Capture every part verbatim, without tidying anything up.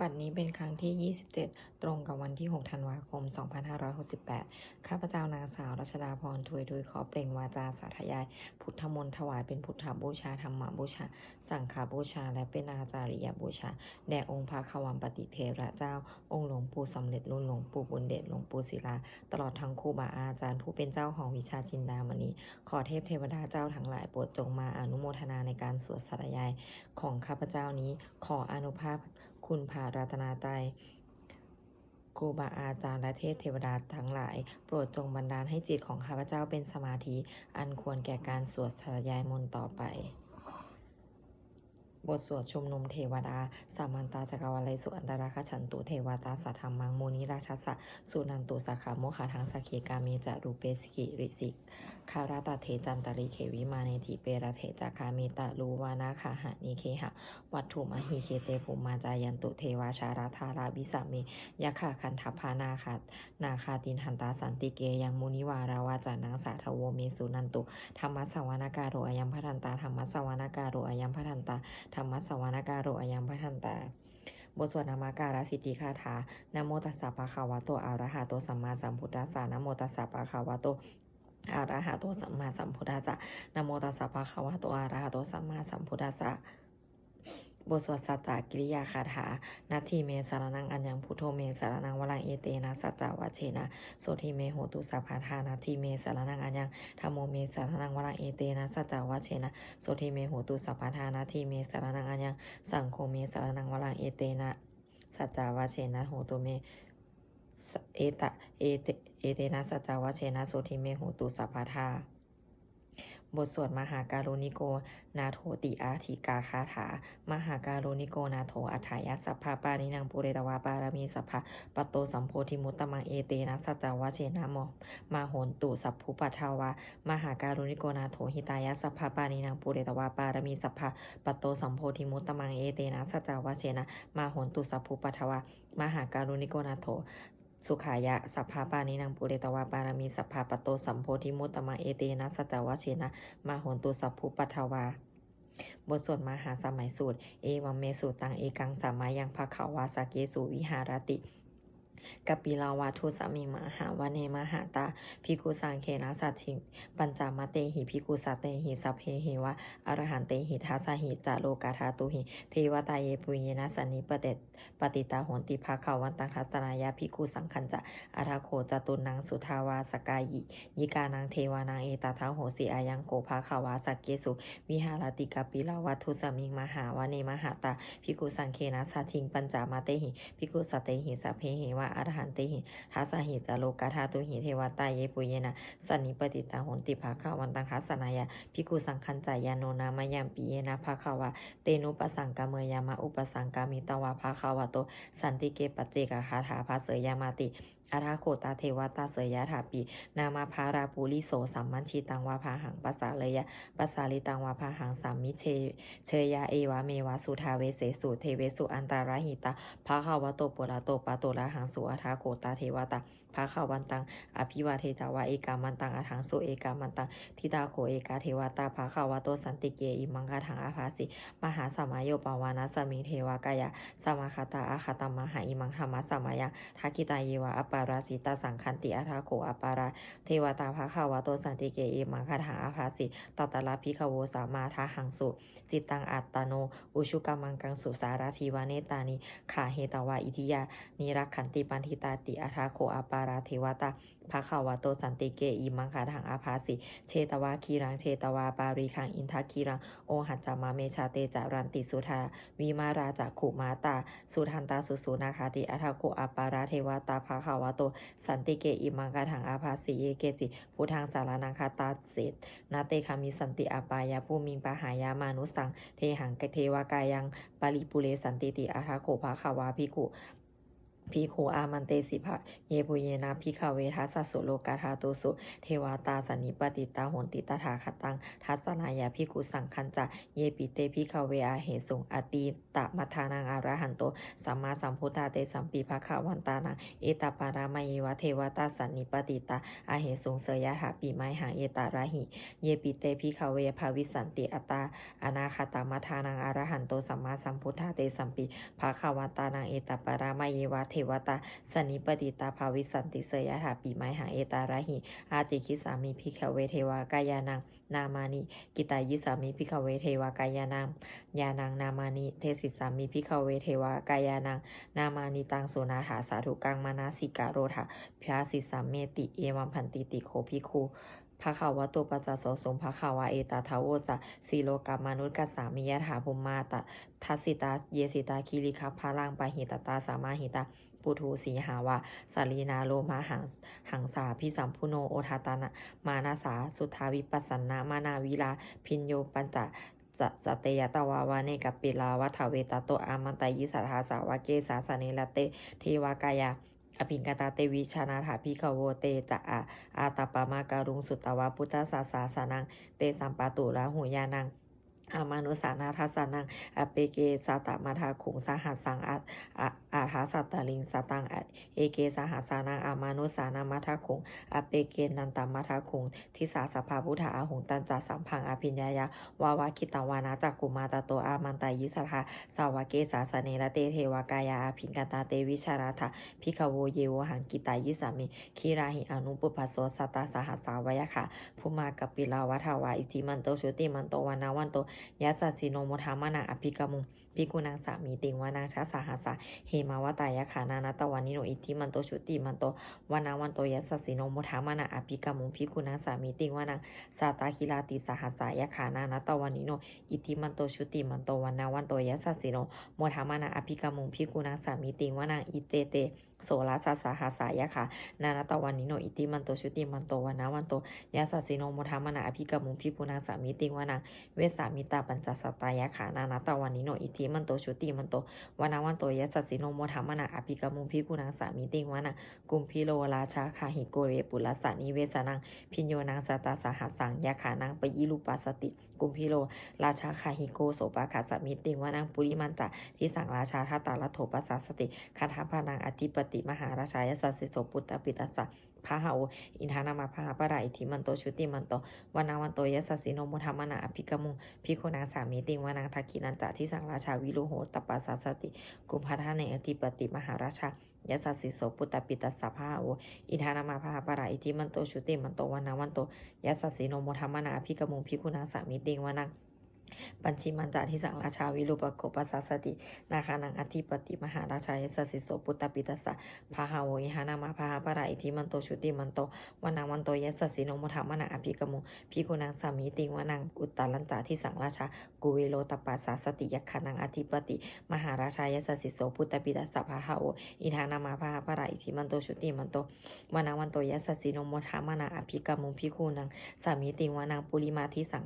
บัดนี้เป็นครั้งที่ ยี่สิบเจ็ด ตรงกับวันที่ หก ธันวาคม สองพันห้าร้อยหกสิบแปด ข้าพเจ้านางสาวรัชดาพร ถวยดุยขอเปล่งวาจาสาธยาย พุทธมนต์ถวายเป็นพุทธบูชา ธรรมบูชา สังฆบูชา และเป็นอาจาริยบูชา แด่องค์พระควัมปติเถระเจ้า องค์หลวงปู่สำเร็จลุน หลวงปู่บุญเดช หลวงปู่ศิลา ตลอดทั้งครูบาอาจารย์ผู้เป็นเจ้าของวิชาจินดามณี ขอเทพเทวดาเจ้าทั้งหลายโปรดจงมาอนุโมทนาในการสวดสาธยายของข้าพเจ้านี้ ขออานุภาพคุณพระรัตนตรัย ครูบาอาจารย์และเทพเทวดาทั้งหลาย โปรดจงบันดาลให้จิตของข้าพเจ้าเป็นสมาธิ อันควรแก่การสวดสาธยายมนต์ต่อไป บทสวดชุมนุมเทวดา Samantā cakkavāḷesu atrāgacchantu devatā, saddhammaṃ munirājassa suṇantu saggamokkhadaṃ. Sagge kāme ca rūpe girisikharataṭe cantalikkhe vimāne, dīpe raṭṭhe ca gāme taruvanagahane gehavatthumhi khette, bhummā cāyantu devā jalathalavisame yakkhagandhabbanāgā, nāgā tiṭṭhantā santike yaṃ munivaravacanaṃ sādhavo me suṇantu. Dhammassavanakālo ayam bhadantā, dhammassavanakālo ayam bhadantā, dhammassavanakālo ayam bhadantā. บทสวดนมการสิทธิคาถา Namo tassa bhagavato arahato sammāsambuddhassa. Namo tassa bhagavato arahato sammāsambuddhassa. Namo tassa bhagavato arahato sammāsambuddhassa. บทสวดสัจจกิริยาคาถา Natthi me saraṇaṃ aññaṃ, buddho me saraṇaṃ varaṃ, etena saccavajjena sotthi me hotu sabbadā. Natthi me saraṇaṃ aññaṃ, dhammo me saraṇaṃ varaṃ, etena saccavajjena sotthi me hotu sabbadā. Natthi me saraṇaṃ aññaṃ, saṅgho me saraṇaṃ varaṃ, etena saccavajjena hotu me sa-, eta, ete, etena saccavajjena sotthi me hotu sabbadā. บทสวดมหาการุณิโกนาโถติอาทิกาคาถา Mahākāruṇiko nātho atthāya sabbapāṇinaṃ, pūretvā pāramī sabbā patto sambodhimuttamaṃ, etena saccavajjena mā hontu sabbupaddavā. Mahākāruṇiko nātho hitāya sabbapāṇinaṃ, pūretvā pāramī sabbā patto sambodhimuttamaṃ, etena saccavajjena mā hontu sabbupaddavā. Mahākāruṇiko nātho sukhāya sabbapāṇinaṃ, pūretvā pāramī sabbā patto sambodhimuttamaṃ, etena saccavajjena mā hontu sabbupaddavā. บทสวดมหาสมัยสูตร Evaṃ me sutaṃ. Ekaṃ samayaṃ bhagavā sakkesu viharati kapilavatthusmiṃ mahāvane mahatā bhikkhusaṅghena saddhiṃ pañcamattehi bhikkhusatehi sabbeheva arahantehi. Dasahi ca lokadhātūhi devatā yebhuyyena sannipatitā honti bhagavantaṃ dassanāya bhikkhusaṅghañca. Atha kho catunnaṃ suddhāvāsakāyikānaṃ devānaṃ etadahosi: Ayaṃ kho bhagavā sakkesu viharati kapilavatthusmiṃ mahāvane mahatā bhikkhusaṅghena saddhiṃ pañcamattehi bhikkhusatehi sabbeheva arahantehi. Dasahi ca lokadhātūhi devatā yebhuyyena sannipatitā honti bhagavantaṃ dassanāya bhikkhusaṅghañca. Yannūna mayampi yena bhagavā tenupasaṅkameyyāma, upasaṅkamitvā bhagavato santike paccekagāthā bhāseyyāmāti. Atha kho tā devatā seyyathāpi nāma balavā puriso sammiñjitaṃ vā bāhaṃ pasāreyya, pasāritaṃ vā bāhaṃ sammiñjeyya, evameva suddhāvāsesu devesu antarahitā bhagavato purato pāturahaṃsu. Atha kho tā devatā bhagavantaṃ abhivādetvā ekamantaṃ aṭṭhaṃsu. Ekamantaṃ ṭhitā kho ekā devatā bhagavato santike imaṃ gāthaṃ abhāsi: Mahāsamayo pavanasmiṃ, devakāyā samāgatā, āgatamha imaṃ dhammasamayaṃ, dakkhitāyeva aparājitasaṅghanti. Atha kho aparā devatā bhagavato santike imaṃ gāthaṃ abhāsi: Tatra bhikkhavo samādahaṃsu, cittaṃ attano ujukamakaṃsu, sārathīva nettāni gahetvā indriyāni rakkhanti paṇḍitāti. Atha kho aparā devatā bhagavato santike imaṃ gāthaṃ abhāsi: Chetvā khīlaṃ chetvā palighaṃ, indakhīlaṃ ohaccamanejā, te caranti suddhā vimalā cakkhumatā, sudantā susunāgāti. Atha kho aparā devatā bhagavato santike imaṃ gāthaṃ abhāsi: Ye keci buddhaṃ saraṇaṃ gatāse, na te gamissanti apāyabhūmiṃ, pahāya mānusaṃ dehaṃ, devakāyaṃ paripūressantīti. Atha kho bhagavā bhikkhū Bhikkhū āmantesi: Yebhuyyena, bhikkhave, dasasu lokadhātūsu devatā sannipatitā honti tathāgataṃ dassanāya bhikkhusaṅghañca. Yepi te, bhikkhave, ahesuṃ atītamaddhānaṃ arahanto sammāsambuddhā, tesampi bhagavantānaṃ etaparamāyeva devatā sannipatitā ahesuṃ, seyyathāpi mayhaṃ etarahi. Yepi te, bhikkhave, bhavissanti anāgatamaddhānaṃ arahanto sammāsambuddhā, tesampi bhagavantānaṃ etaparamāyeva devatā sannipatitā bhavissanti, seyyathāpi mayhaṃ etarahi. Ācikkhissāmi, bhikkhave, devakāyānaṃ nāmāni. Kittayissāmi, bhikkhave, devakāyānaṃ nāmāni. Desissāmi, bhikkhave, devakāyānaṃ nāmāni. Taṃ suṇātha sādhukaṃ manasikarotha bhāsissāmīti. Evaṃ bhanteti kho bhikkhū bhagavato paccassosuṃ. Bhagavā etadavoca: Silokamanukassāmi, yattha bhummā tadassitā; ye sitā girigabbharaṃ, pahitattā samāhitā. Puthū sīhāva sallīnā, lomahaṃsābhisambhuno; odātamanasā suddhā, vippasannamanāvilā. Bhiyyo pañcasate ñatvā, vane kāpilavatthave; tato āmantayi satthā, sāvake sāsane rate. Devakāyā abhikkantā, te vijānātha bhikkhavo; te ca ātappamakaruṃ, sutvā buddhassa sāsanaṃ. Tesampāturahu ñāṇaṃ, amanussāna dassanaṃ; appeke satamaddakkhuṃ, sahassaṃ athasattariṃ. Sataṃ eke sahassānaṃ, amanussānamaddasuṃ; appekenantamaddakkhuṃ, disā sabbā phuṭā ahuṃ. Tañca sabbaṃ abhiññāya, vavakkhitvāna cakkhumā; tato āmantayi satthā, sāvake sāsane rate. Devakāyā abhikkantā, te vijānātha bhikkhavo; ye vohaṃ kittayissāmi, girāhi anupubbaso. Sattasahassā va yakkhā, bhummā kāpilavatthavā; iddhimanto jutimanto, vaṇṇavanto yasassino; modamānā abhikkāmuṃ, bhikkhūnaṃ samitiṃ vanaṃ. Chasahassā hemavatā, yakkhā nānattavaṇṇino; iddhimanto jutimanto, vaṇṇavanto yasassino; modamānā abhikkāmuṃ, bhikkhūnaṃ samitiṃ vanaṃ. Sātāgirā tisahassā, yakkhā nānattavaṇṇino; iddhimanto jutimanto, vaṇṇavanto yasassino; modamānā abhikkāmuṃ, bhikkhūnaṃ samitiṃ vanaṃ. Iccete soḷasasahassā, yakkhā nānattavaṇṇino; iddhimanto jutimanto, vaṇṇavanto yasassino; modamānā abhikkāmuṃ, bhikkhūnaṃ samitiṃ vanaṃ. Vessāmittā pañcasatā, yakkhā nānattavaṇṇino; iddhimanto jutimanto, vaṇṇavanto yasassino; modamānā abhikkāmuṃ, bhikkhūnaṃ samitiṃ vanaṃ. Kumbhīro rājagahiko, vepullassa nivesanaṃ; bhiyyo naṃ satasahassaṃ, yakkhānaṃ payirupāsati; kumbhīro rājagahiko, sopāga samitiṃ vanaṃ. Purimañca disaṃ rājā, dhataraṭṭho pasāsati; gandhabbānaṃ ādhipati, mahārājā yasassi so. Puttāpi tassa bahavo, indanāmā mahabbalā; iddhimanto jutimanto, vaṇṇavanto yasassino; modamānā abhikkāmuṃ, bhikkhūnaṃ samitiṃ vanaṃ. Dakkhiṇañca disaṃ rājā, virūḷho tappasāsati; kumbhaṇḍānaṃ ādhipati, mahārājā yasassi so. Puttāpi tassa bahavo, indanāmā mahabbalā; iddhimanto jutimanto, vaṇṇavanto yasassino; modamānā abhikkāmuṃ, bhikkhūnaṃ samitiṃ vanaṃ. Pacchimañca disaṃ rājā, virūpakkho pasāsati; nāgānaṃ ādhipati, mahārājā yasassi so. Puttāpi tassa bahavo, indanāmā mahabbalā; iddhimanto jutimanto, vaṇṇavanto yasassino; modamānā abhikkāmuṃ, bhikkhūnaṃ samitiṃ vanaṃ. Uttarañca disaṃ rājā, kuvero tappasāsati; yakkhānaṃ ādhipati, mahārājā yasassi so. Puttāpi tassa bahavo, indanāmā mahabbalā; iddhimanto jutimanto, vaṇṇavanto yasassino; modamānā abhikkāmuṃ, bhikkhūnaṃ samitiṃ vanaṃ. Purimaṃ disaṃ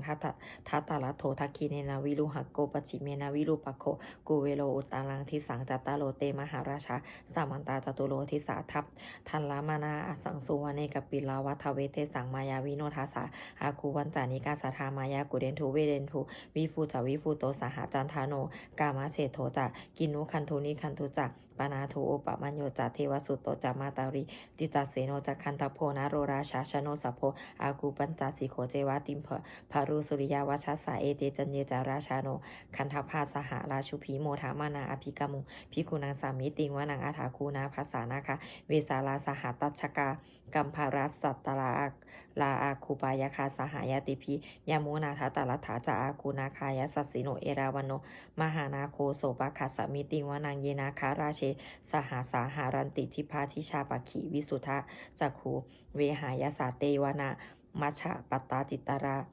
dhataraṭṭho, dakkhiṇena virūḷhako; pacchimena virūpakkho, kuvero uttaraṃ disaṃ. Cattāro te mahārājā, samantā caturo disā; daddallamānā asaṃsu, vane kāpilavatthave. Tesaṃ māyāvino dāsā, āgū vañcanikā saṭhā; māyā kuṭeṇḍu veṭeṇḍu, viṭū ca viṭuṭo saha. Candano kāmaseṭṭho ca, kinnughaṇḍu nighaṇḍu ca; panādo opamañño ca, devasūto ca mātali; cittaseno ca gandhabbo, naḷorājā janosabho; āgū pañcasikho ceva, timbarū suriyavacchasā. Ete caññe ca rājāno, gandhabbā saha rājubhi; modamānā abhikkāmuṃ, bhikkhūnaṃ samitiṃ vanaṃ. Athāgū nābhasā nāgā, vesālā sahatacchakā; kambalassatarā āgū pāyāgā, saha ñātibhi; yāmunā dhataraṭṭhā ca, āgū nāgā yasassino. Erāvaṇo mahānāgo, sopāga samitiṃ vanaṃ; ye nāgarāje sahasā haranti, dibbā dijā pakkhi visuddhacakkhū; vehāyasā te vanamajjhapattā, citrā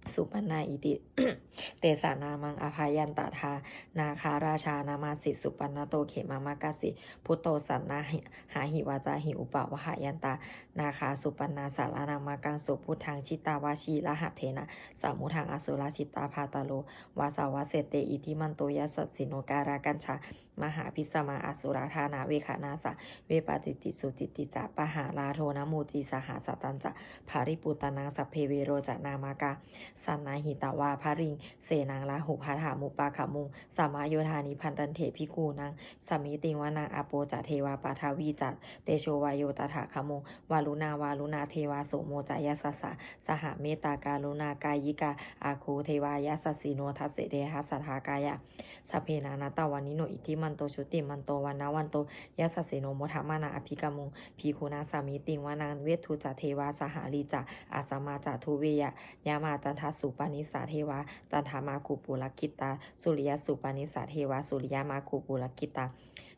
supaṇṇā iti tesa nāmaṃ. Abhayantadā nāgarājānamāsi, supaṇṇato khemamakāsi buddho saṇhāhi vācāhi upavhayantā nāgā supaṇṇā saraṇamakaṃsu buddhaṃ. Jitā vajirahatthena samuddaṃ asurā sitā, bhātaro vāsavassete iddhimanto yasassino. Kālakañjā mahābhismā asurā dānaveghasā, vepacitti sucitti ca pahārādo namucī saha. Satañca baliputtānaṃ sabbe verocanāmakā, sannayhitvā baliṃ senaṃ rāhubhaddamupāgamuṃ. Samayodāni bhaddante bhikkhūnaṃ samitiṃ vanaṃ. Āpo ca devā paṭhavī ca tejo vāyo tadāgamuṃ, varuṇā vāruṇā devā somo ca yasasā saha. Mettākaruṇākāyikā āgū devā yasassino, dasete dasadhā kāyā sabbe nānattavaṇṇino. Iddhimanto jutimanto vaṇṇavanto yasassino, modamānā abhikkāmuṃ bhikkhūnaṃ samitiṃ vanaṃ. Veṇḍū ca devā sahalī ca asamā ca duve yamā, candassūpanisā devā candamāgū purakkhitā, suriyassūpanisā devā suriyamāgū purakkhitā,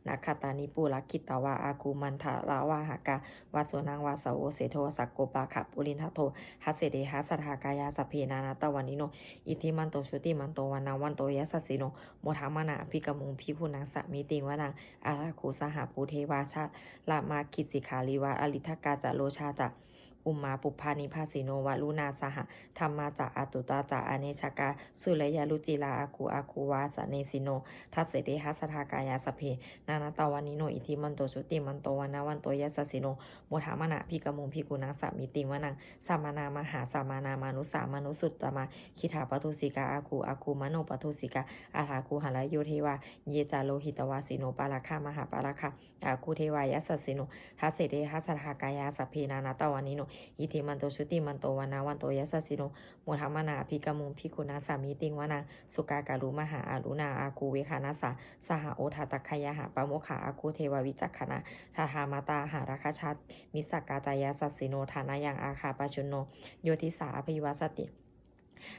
nakkhattāni purakkhitvā āgū mandavalāhakā. Vasūnaṃ vāsavo seṭṭho sakkopāga purindado, dasete dasadhā kāyā sabbe nānattavaṇṇino. Iddhimanto jutimanto vaṇṇavanto yasassino, modamānā abhikkāmuṃ bhikkhūnaṃ samitiṃ vanaṃ. Athāgū sahabhū devā jalamaggisikhāriva, ariṭṭhakā ca rojā ca ummāpupphanibhāsino, varuṇā sahadhammā ca accutā ca anejakā, sūleyyarucirā āgū āgū vāsavanesino, dasete dasadhā kāyā sabbe nānattavaṇṇino. Iddhimanto jutimanto vaṇṇavanto yasassino, modamānā abhikkāmuṃ bhikkhūnaṃ samitiṃ vanaṃ. Samānā mahāsamānā mānusā mānusuttamā, khiḍḍāpadūsikā āgū āgū manopadūsikā, athāgū harayo devā ye ca lohitavāsino, pāragā mahāpāragā āgū devā yasassino, dasete dasadhā kāyā sabbe nānattavaṇṇino. Iddhimanto jutimanto vaṇṇavanto yasassino, modamānā abhikkāmuṃ bhikkhūnaṃ samitiṃ vanaṃ. Sukkā karumhā aruṇā āgū veghanasā saha, odātagayhā pāmokkhā āgū devā vicakkhaṇā, sadāmattā hāragajā missakā ca yasassino, thanayaṃ āga pajjunno yo disā abhivassati,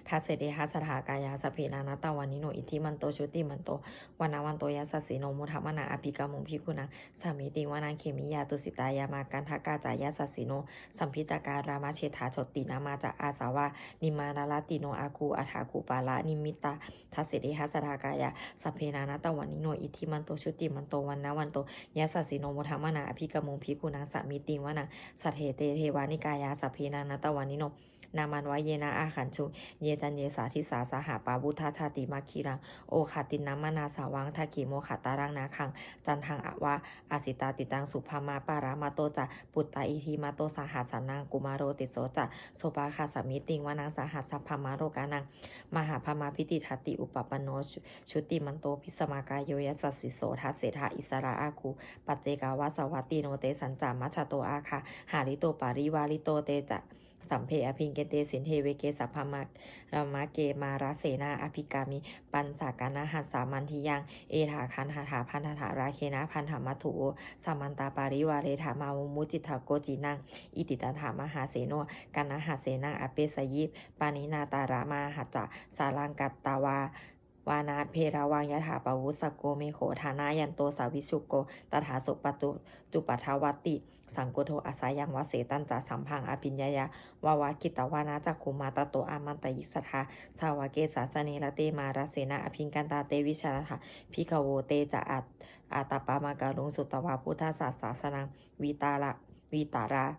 dasete dasadhā kāyā sabbe nānattavaṇṇino. Iddhimanto jutimanto vaṇṇavanto yasassino, modamānā abhikkāmuṃ bhikkhūnaṃ samitiṃ vanaṃ. Khemiyā tusitā yāmā kaṭṭhakā ca yasassino, lambītakā lāmaseṭṭhā jotināmā ca āsavā, nimmānaratino āgū athāgū paranimmitā, dasete dasadhā kāyā sabbe nānattavaṇṇino. Iddhimanto jutimanto vaṇṇavanto yasassino, modamānā abhikkāmuṃ bhikkhūnaṃ samitiṃ vanaṃ. Saṭṭhete devanikāyā sabbe nānattavaṇṇino, nāmanvayena āgañchuṃ ye caññe sadisā saha. Pavutthajātimakhīlaṃ oghatiṇṇamanāsavaṃ, dakkhemoghataraṃ nāgaṃ candaṃva asitātitaṃ. Subrahmā paramatto ca puttā iddhimato saha, sanaṅkumāro tisso ca sopāga samitiṃ vanaṃ. Sahassabrahmalokānaṃ mahābrahmābhitiṭṭhati, upapanno jutimanto bhismākāyo yasassi so. Dasettha issarā āgū paccekavasavattino, tesañca majjhato āga hārito parivārito. Te ca sabbe abhikkante sinde veghe sabrahmake mārasenā abhikkāmi, passa kaṇhassa mandiyaṃ etha gaṇhatha bandhatha rāgena bandhamatthu vo. Samantā parivāretha mā vo muñcittha koci naṃ. Iti tattha mahāseno kaṇhassenam apesayi, pāṇinā talamāhacca saraṃ katvāna bheravaṃ. Yathā pāvussako megho thanayanto savijjuko, tadā so paccuppaddavati saṅkuddho asayaṃvase. Tañca sabbaṃ abhiññāya vavakkhitvāna cakkhumā, tato āmantayi satthā sāvake sāsane rate, mārasenā abhikkantā te vijānātha bhikkhavo. Te ca ātappamakaruṃ sutvā buddhassa sāsanaṃ, vītarā vītarā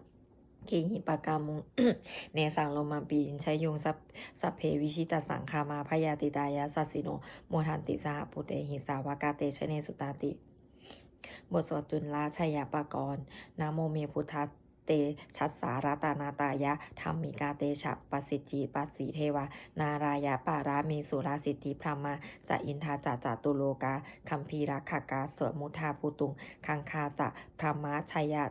gehi pakkāmuṃ nesaṃ lomampi iñjayuṃ. Sabbe vijitasaṅgāmā bhayātītā yasassino, modanti saha bhūtehi sāvakā te janesutāti. บทสวดจุลชัยปกรณ์ Namo me buddhatejasā ratanattayadhammikā tejapasiddhi pasīdevā nārāyaparamesurā siddhibrahmā ca indā ca catulokā gambhīrakkhakā samuddā bhūtuṃ gaṅgā ca brahmā jaya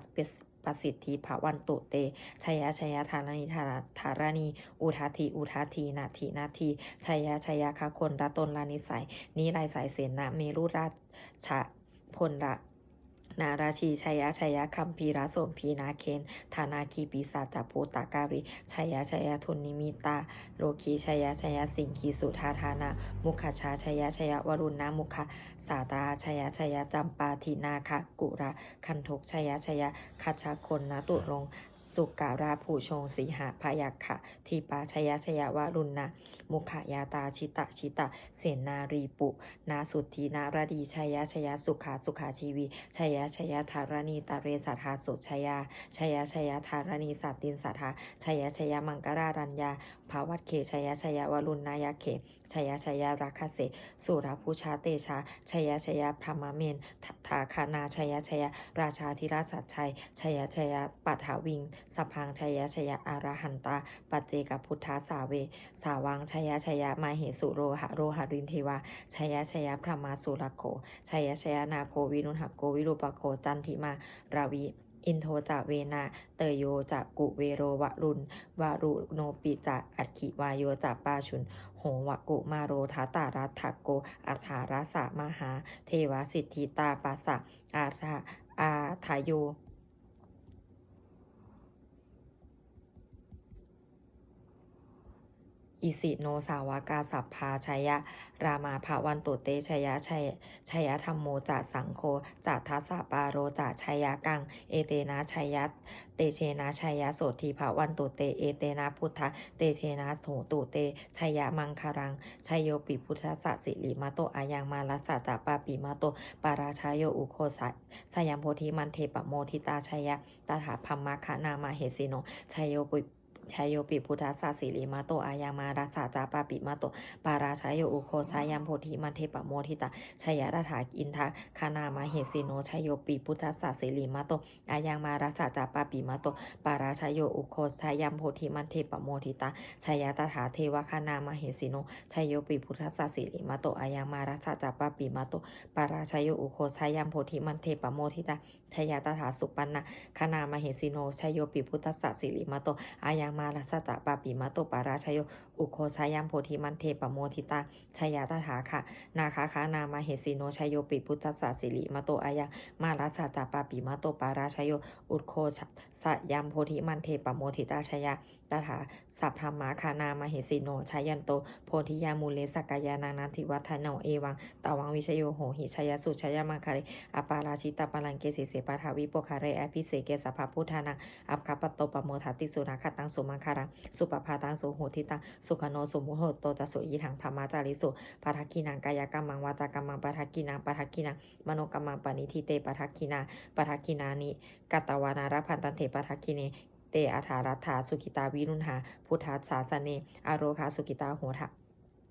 pasiddhi bhavantu te. Jaya jaya dharaṇi dharaṇi udadhi udadhi nadi nadī, jaya jaya gagonlatonlanisai niraisai sena merurāja ponra nārajī jaya jaya gambhīrasombhī nāgendanāgī pisācabhūtakālī jaya jaya dunnimittarogī jaya jaya siṅgīsudādānamukhajā jaya jaya varuṇṇamukhasātrā jaya jaya campādināgakulagandhak jaya jaya gajagonnaturaṅga sukarabhujaṅga sīhabyagghadīpā jaya jaya varuṇṇamukhayātrā jita jita sennārī pu nāsudī naradī jaya jaya sukhā sukhā jīvī jaya jaya dharaṇītale sadā sujayā jaya jaya dharaṇī santin sadā jaya jaya maṅkararājaṃ bhavagge jaya jaya varuṇṇayakkhe jaya jaya rakkhase surabhujatejā jaya jaya brahmamendagaṇā jaya jaya rājādhirājasājjaya jaya jaya paṭhaviṃ sabbaṃ jaya jaya arahantā paccekabuddhasāve sāvaṃ jaya jaya mahesuro haro harindevā jaya jaya brahmā surakkho jaya jaya nāgo viruḷhako virūpakkho candimā ravi indo ca venateyyo ca kuvero varuṇ varuṇopi ca aggi vāyo ca pājuṇho va kumāro dhataraṭṭhako aṭṭhārasa mahādevā siddhitāpasa āda ādayo isino sāvakā sabbā jaya rāmā bhavantu te jaya jaya jaya dhammo ca saṅgho ca dasapālo ca jayakaṃ etena jaya tejena jaya sotthī bhavantu te etena buddhatejena hotu te jayamaṅgalaṃ jayopi buddhassa sirīmato ayaṃ mārassa ca pāpimato parājayo ugghosayaṃ bodhimaṇḍe pamoditā jaya tadā brahmagaṇā mahesino jayopi jayopi buddhassa sirīmato ayaṃ mārassa ca pāpimato parājayo ugghosayaṃ bodhimaṇḍe pamoditā jaya tadā indagaṇā mahesino jayopi buddhassa sirīmato ayaṃ mārassa ca pāpimato parājayo ugghosayaṃ bodhimaṇḍe pamoditā jaya tadā devagaṇā mahesino jayopi buddhassa sirīmato ayaṃ mārassa ca pāpimato parājayo ugghosayaṃ bodhimaṇḍe pamoditā jaya tadā supaṇṇagaṇā mahesino jayopi buddhassa sirīmato ayaṃ mārassa ca pāpimato parājayo ugghosayaṃ bodhimaṇḍe pamoditā jaya tadā nāgagaṇā mahesino jayopi buddhassa sirīmato ayaṃ mārassa ca pāpimato parājayo ugghosayaṃ bodhimaṇḍe pamoditā jaya tadā sabrahmagaṇā mahesino jayanto bodhiyā mūle sakyānaṃ nandivaḍḍhano evaṃ tvaṃ vijayo hohi jayassu jayamaṅgale aparājitapallaṅke sīse paṭhavipokkhare abhiseke sabbabuddhānaṃ aggappatto pamodati sunakkhattaṃ sumaṅgalaṃ suppabhātaṃ suhuṭṭhitaṃ sukhaṇo sumuhutto ca suyiṭṭhaṃ brahmacārisu padakkhiṇaṃ kāyakammaṃ vācākammaṃ padakkhiṇaṃ padakkhiṇaṃ manokammaṃ paṇidhī te padakkhiṇā padakkhiṇāni katvāna labhantatthe padakkhiṇe te atthaladdhā sukhitā viruḷhā buddhasāsane arogā sukhitā hotha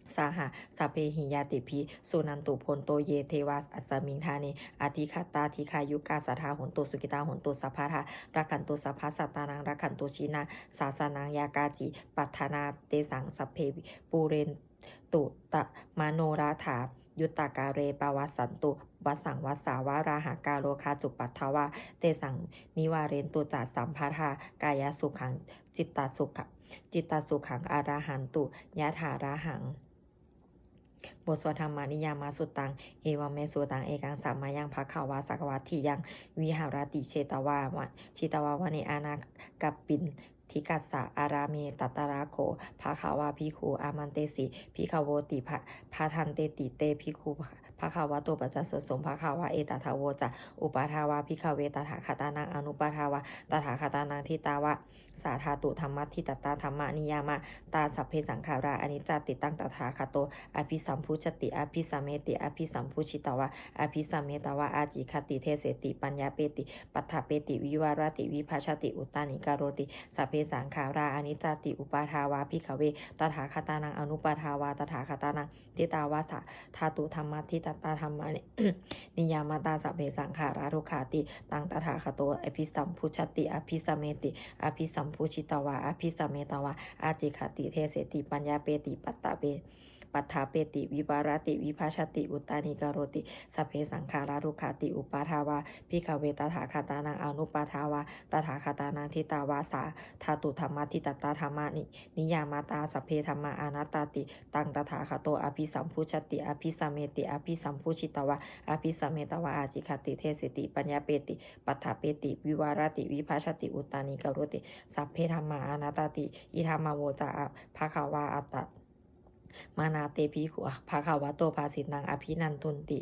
saha sabbehi ñātibhi suṇantu bhonto ye devā asmiṃ ṭhāne adhigatā dīghāyukā sadā hontu sukhitā hontu sabbadā rakkhantu sabbasattānaṃ rakkhantu jinasāsanaṃ yā kāci patthanā tesaṃ sabbe pūrentu manorathā yuttakāle pavassantu vassaṃ vassā valāhakā rogā cupaddavā tesaṃ nivārentu ca sabbadā kāyasukhaṃ cittasukhaṃ arahantu yathārahaṃ บทสวดธรรมนิยามสุตตัง Evaṃ me sutaṃ. Ekaṃ samayaṃ bhagavā sakkatvādaṃ viharati jetavā, jetavane anāthapiṇḍi kassa ārāme. Tatra kho bhagavā bhikkhū āmantesi bhikkhavoti. Bhadanteti te bhikkhū bhagavato paccassosuṃ. Bhagavā etadavoca. Uppādā vā bhikkhave tathāgatānaṃ anuppādā vā tathāgatānaṃ, ṭhitāva sā dhātu dhammaṭṭhitatā dhammaniyāmatā sabbe saṅkhārā aniccāti. Taṃ tathāgato abhisambujjhati abhisameti. Abhisambujjhitvā abhisametvā ācikkhati deseti paññapeti paṭṭhapeti vivarati vibhajati uttānīkaroti. Sabbe saṅkhārā aniccāti. Uppādā vā bhikkhave tathāgatānaṃ anuppādā vā tathāgatānaṃ, ṭhitāva sā dhātu dhammaṭṭhitatā dhammaniyāmatā sabbe saṅkhārā dukkhāti. Taṃ tathāgato abhisambujjhati abhisameti. Abhisambujjhitvā abhisametvā ācikkhati deseti paññapeti paṭṭhapeti paṭṭhapeti vivarati vibhajati uttānīkaroti sabbe saṅkhārā dukkhāti. Uppādā vā bhikkhave tathāgatānaṃ anuppādā vā tathāgatānaṃ ṭhitāva sā dhātudhammaṭṭhitatā dhammaniyāmatā sabbe dhammā anattāti. Taṃ tathāgato abhisambujjhati abhisameti abhisambujjhitvā abhisametvā ācikkhati deseti paññapeti paṭṭhapeti vivarati vibhajati uttānīkaroti sabbe dhammā anattāti. Idamavoca bhagavā. Attamanā te bhikkhū bhagavato bhāsitaṃ abhinandunti.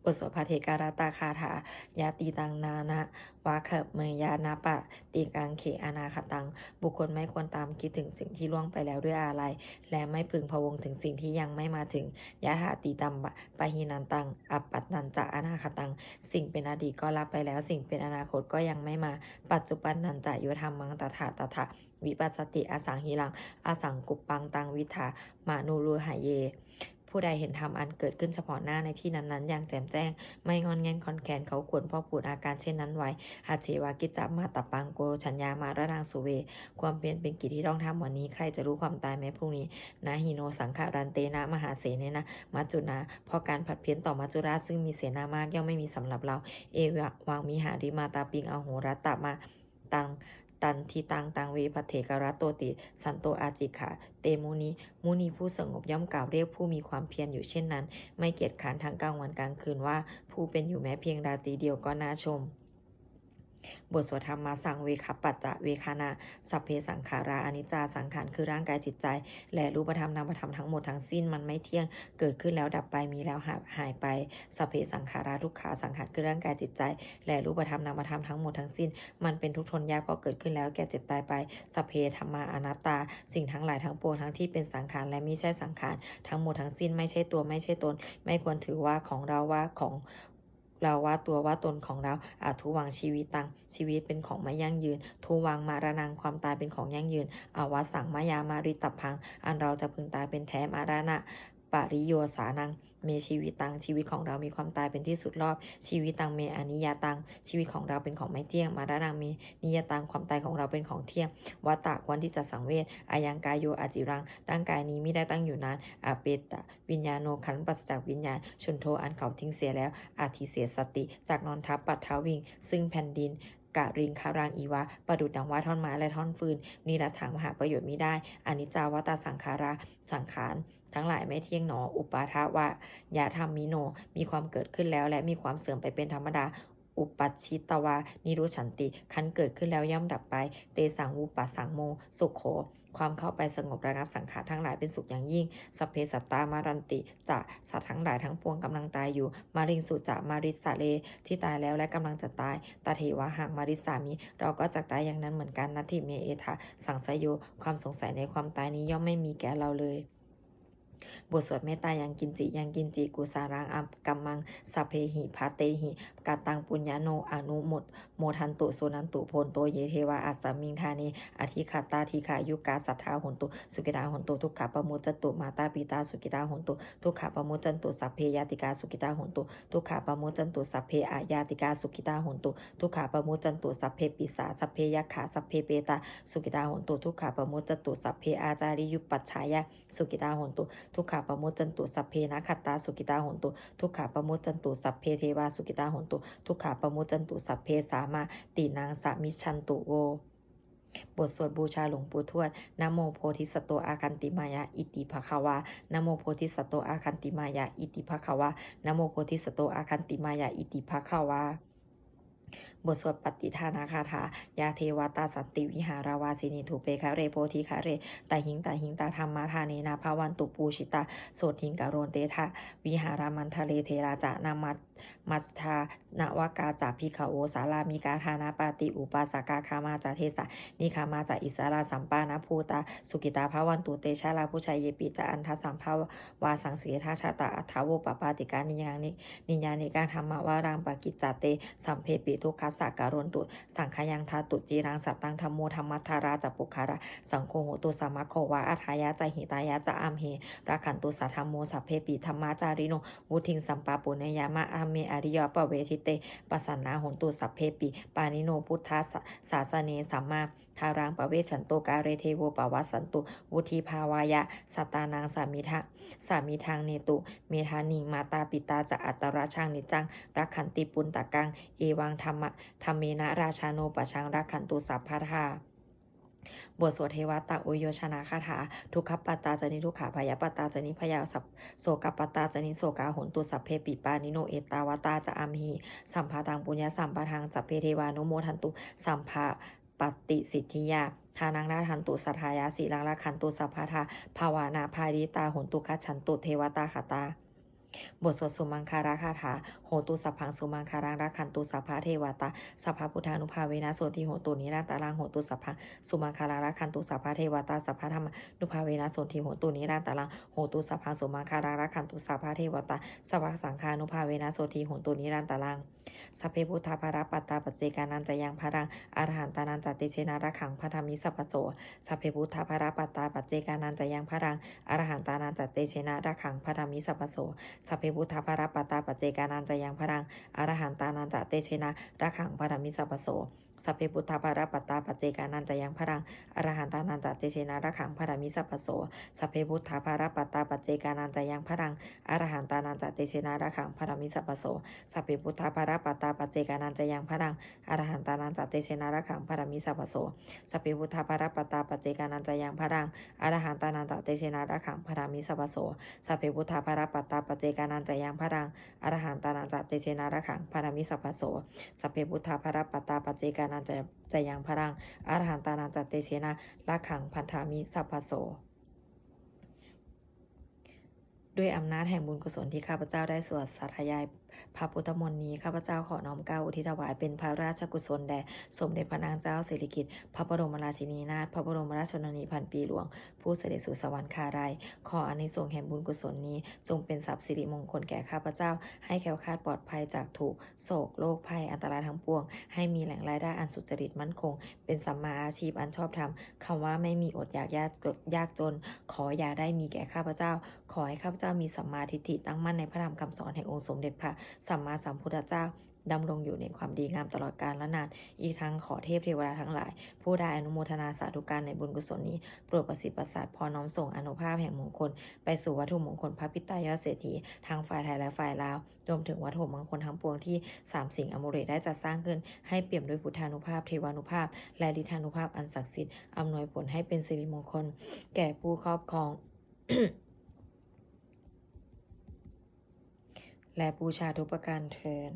บทสวดภัทเทกรัตตคาถา Yadidaṃ nānvāgameyya nappaṭikaṅkhe anāgataṃ. บุคคลไม่ควรตามคิดถึงสิ่งที่ล่วงไปแล้วด้วยอาลัย และไม่พึงพะวงถึงสิ่งที่ยังไม่มาถึง Yadatītampahīnantaṃ appattañca anāgataṃ. สิ่งเป็นอดีตก็ละไปแล้ว สิ่งเป็นอนาคตก็ยังไม่มา Paccuppannañca yo dhammaṃ tattha tattha vipassati asaṃhiraṃ asaṅkuppaṃ taṃ viddhā manubrūhaye. ผู้ใดเห็นธรรมอันเกิดขึ้นเฉพาะหน้าในที่นั้นๆ อย่างแจ่มแจ้ง ไม่ง่อนแง่นคลอนแคลน เขาควรพอกพูนอาการเช่นนั้นไว้ Ajjeva kiccamātappaṃ ko jaññā maraṇaṃ suve. ความเพียรเป็นกิจที่ต้องทำวันนี้ ใครจะรู้ความตายแม้พรุ่งนี้ Na hi no saṅgarantena mahāsenena maccunā. เพราะการผัดเพี้ยนต่อมัจจุราชซึ่งมีเสนามากย่อมไม่มีสำหรับเรา Evaṃ vihārimātāpiṃ ahorattamatanditaṃ taṃ ve bhaddekarattoti santo ācikkhate muni. มุนีผู้สงบย่อมกล่าวเรียกผู้มีความเพียรอยู่เช่นนั้น ไม่เกียจคร้านทั้งกลางวันกลางคืนว่า ผู้เป็นอยู่แม้เพียงราตรีเดียวก็น่าชม บทสวดธัมมสังเวคปัจจเวกขณะ Sabbe saṅkhārā aniccā. สังขารคือร่างกายจิตใจ และรูปธรรมนามธรรมทั้งหมดทั้งสิ้นมันไม่เที่ยง เกิดขึ้นแล้วดับไป มีแล้วหายหายไป Sabbe saṅkhārā dukkhā. สังขารคือร่างกายจิตใจ และรูปธรรมนามธรรมทั้งหมดทั้งสิ้น มันเป็นทุกข์ทนยากเพราะเกิดขึ้นแล้วแก่เจ็บตายไป Sabbe dhammā anattā. สิ่งทั้งหลายทั้งปวงทั้งที่เป็นสังขารและมิใช่สังขาร ทั้งหมดทั้งสิ้นไม่ใช่ตัวไม่ใช่ตน ไม่ควรถือว่าของเราว่าของ เราว่าตัวว่าตนของเรา Adhuvaṃ jīvitaṃ. ชีวิตเป็นของไม่ยั่งยืน Dhuvaṃ maraṇaṃ. ความตายเป็นของยั่งยืน Avassaṃ mayā maritabbaṃ. อันเราจะพึงตายเป็นแท้ Maraṇapariyosānaṃ me jīvitaṃ. ชีวิตของเรามีความตายเป็นที่สุดรอบ Jīvitaṃ me aniyataṃ. ชีวิตของเราเป็นของไม่เที่ยง Maraṇaṃ me niyataṃ. ความตายของเราเป็นของเที่ยง Vata ควรที่จะสังเวช Ayaṃ kāyo aciraṃ. ร่างกายนี้มิได้ตั้งอยู่นาน Apeta viññāṇo. ครั้นปราศจากวิญญาณ Chuḍḍho. อันเขาทิ้งเสียแล้ว Adhisessati. จักนอนทับ Paṭhaviṃ. ซึ่งแผ่นดิน Kaliṅgaraṃ iva. ประดุจดังว่าท่อนไม้และท่อนฟืน Niratthaṃ. หาประโยชน์มิได้ Aniccā vata saṅkhārā. สังขารทั้งหลายไม่เที่ยงหนอ Uppādavayadhammino. มีความเกิดขึ้นแล้วและมีความเสื่อมไปเป็นธรรมดา Uppajjitvā nirujjhanti. ครั้นเกิดขึ้นแล้วย่อมดับไป Tesaṃ vūpasamo sukho. ความเข้าไปสงบระงับสังขารทั้งหลายเป็นสุขอย่างยิ่ง Sabbe sattā maranti ca. สัตว์ทั้งหลายทั้งปวงกำลังตายอยู่ Mariṃsu ca marissare. ที่ตายแล้วและกำลังจะตาย Tathevāhaṃ marissāmi. เราก็จักตายอย่างนั้นเหมือนกัน Natthi me ettha saṃsayo. ความสงสัยในความตายนี้ย่อมไม่มีแก่เราเลย บทสวดเมตตา Yaṃ kiñci yaṃ kiñci kusalaṃ kammaṃ sabbehi katehi kataṃ puññaṃ no anumodantu suṇantu bhonto ye devā asmiṃ ṭhāne adhigatā dīghāyukā sadā hontu sukhitā hontu dukkhā pamuccantu. Mātā pitā sukhitā hontu dukkhā pamuccantu. Sabbe ñātikā sukhitā hontu dukkhā pamuccantu. Sabbe aññātikā sukhitā hontu dukkhā pamuccantu. Sabbe pisā sabbe yakkhā sabbe petā sukhitā hontu dukkhā pamuccantu. Sabbe ācariyupajjhāyā sukhitā hontu dukkhā pamuccantu. Sabbe nakkhattā sukhitā hontu dukkhā pamuccantu. Sabbe devā sukhitā hontu dukkhā pamuccantu. Sabbe sampattīnaṃ samijjhantu vo. บทสวดบูชาหลวงปู่ทวด Namo bodhisatto āgantimāya iti bhagavā. Namo bodhisatto āgantimāya iti bhagavā. Namo bodhisatto āgantimāya iti bhagavā. บทสวดปัตติทานคาถา Yā devatā santi vihāravāsinī thūpe ghare bodhighare tahiṃ tahiṃ tā dhammadānena bhavantu pūjitā sotthiṃ karontedha vihāramaṇḍale. Therā ca nāma majjhā navakā ca bhikkhavo sārāmikā dānapatī upāsakā gāmā ca desā nigamā ca issarā sappāṇabhūtā sukhitā bhavantu te. Jalābujā yepi ca aṇḍasambhavā saṃsedajātā athavopapātikā niyyāni niyyānikaṃ dhammavaraṃ paṭicca te sabbepi dukkhassa karontu saṅkhayaṃ. Ṭhātu ciraṃ sataṃ dhammo dhammaddharā ca puggalā, saṅgho hotu samaggo va atthāya ca hitāya ca. Amhe rakkhatu saddhammo sabbepi dhammacārino, vuḍḍhiṃ sampāpuṇeyyāma dhamme ariyappavedite. Pasannā hontu sabbepi pāṇino buddhasāsane, sammā dhāraṃ pavecchanto kāle devo pavassatu vuḍḍhibhāvāya sattānaṃ samiddha samiddhaṃ netu medaniṃ. Mātā pitā ca atrajaṃ niccaṃ rakkhanti puttakaṃ, evaṃ dhamma dhammena rājāno pajaṃ rakkhantu sabbadā. บทสวดเทวตะอุยโยชนคาถา Dukkhappattā ca niddukkhā bhayappattā ca nibbhayā, sab- sokappattā ca nissokā hontu sabbepi pāṇino. Ettāvatā ca amhehi sambhataṃ puññasampadaṃ sabbe devānumodantu sabbapaṭisiddhiyā. Dānaṃ dadantu saddhāya sīlaṃ rakkhantu sabbadā, bhāvanābhāritā hontu gacchantu devatāgatā. บทสวดสุมังคลคาถา Hotu sabbaṃ sumaṅgalaṃ rakkhantu sabbadevatā, sabbabuddhānubhāvena sotthī hontu nirantaraṃ. Hotu sabbaṃ sumaṅgalaṃ rakkhantu sabbadevatā, sabbadhammānubhāvena sotthī hontu nirantaraṃ. Hotu sabbaṃ sumaṅgalaṃ rakkhantu sabbadevatā, sabbasaṅghānubhāvena sotthī hontu nirantaraṃ. Sabbe buddhā balappattā paccekānañca yaṃ balaṃ, arahantānañca tejena rakkhaṃ bandhāmi sabbaso. Sabbe buddhā balappattā paccekānañca yaṃ balaṃ, arahantānañca tejena rakkhaṃ bandhāmi sabbaso. Sabbe buddhā balappattā paccekānañca yaṃ balaṃ, arahantānañca tejena rakkhaṃ bandhāmi sabbaso. Sabbe buddhā balappattā paccekānañca yaṃ balaṃ, arahantānañca tejena rakkhaṃ bandhāmi sabbaso. Sabbe buddhā balappattā paccekānañca yaṃ balaṃ, arahantānañca tejena rakkhaṃ bandhāmi sabbaso. Sabbe buddhā balappattā paccekānañca yaṃ balaṃ, arahantānañca tejena rakkhaṃ bandhāmi sabbaso. Sabbe buddhā balappattā paccekānañca yaṃ balaṃ, arahantānañca tejena rakkhaṃ bandhāmi sabbaso. Sabbe buddhā balappattā paccekānañca yaṃ balaṃ, arahantānañca tejena rakkhaṃ bandhāmi sabbaso. Sabbe buddhā balappattā paccekānañca ca yaṃ balaṃ, arahantānañca tejena rakkhaṃ bandhāmi sabbaso. ด้วยอำนาจแห่งบุญกุศลที่ข้าพเจ้าได้สวดสาธยายพระพุทธมนต์นี้ ข้าพเจ้าขอน้อมเกล้าอุทิศถวายเป็นพระราชกุศลแด่สมเด็จพระนางเจ้าสิริกิติ์ พระบรมราชินีนาถ พระบรมราชชนนีพันปีหลวง ผู้เสด็จสู่สวรรคาลัย ขออานิสงส์แห่งบุญกุศลนี้ จงเป็นทรัพย์สิริมงคลแก่ข้าพเจ้า ให้แคล้วคลาดปลอดภัยจากทุกข์ โศก โรคภัย อันตรายทั้งปวง ให้มีแหล่งรายได้อันสุจริตมั่นคง เป็นสัมมาอาชีพอันชอบธรรม คำว่าไม่มีอดอยากยากจน ยากจน ขออย่าได้มีแก่ข้าพเจ้า ขอให้ข้าพเจ้ามีสัมมาทิฏฐิตั้งมั่นในพระธรรมคำสอนแห่งองค์สมเด็จพระสัมมาสัมพุทธเจ้า ดำรงอยู่ในความดีงามตลอดกาลนาน อีกทั้งขอเทพเทวดาทั้งหลาย ผู้ได้อนุโมทนาสาธุการในบุญกุศลนี้ โปรดประสิทธิ์ประสาทพรน้อมส่งอานุภาพแห่งมงคล ไปสู่วัตถุมงคลพระปิดตายอดเศรษฐี ทั้งฝ่ายไทยและฝ่ายลาว รวมถึงวัตถุมงคลทั้งปวงที่สามสิงห์อมูเลตได้จัดสร้างขึ้น ให้เปี่ยมด้วยพุทธานุภาพ เทวานุภาพ และฤทธานุภาพอันศักดิ์สิทธิ์ อำนวยผลให้เป็นสิริมงคล แก่ผู้ครอบครอง และบูชาทุกประการเทอญ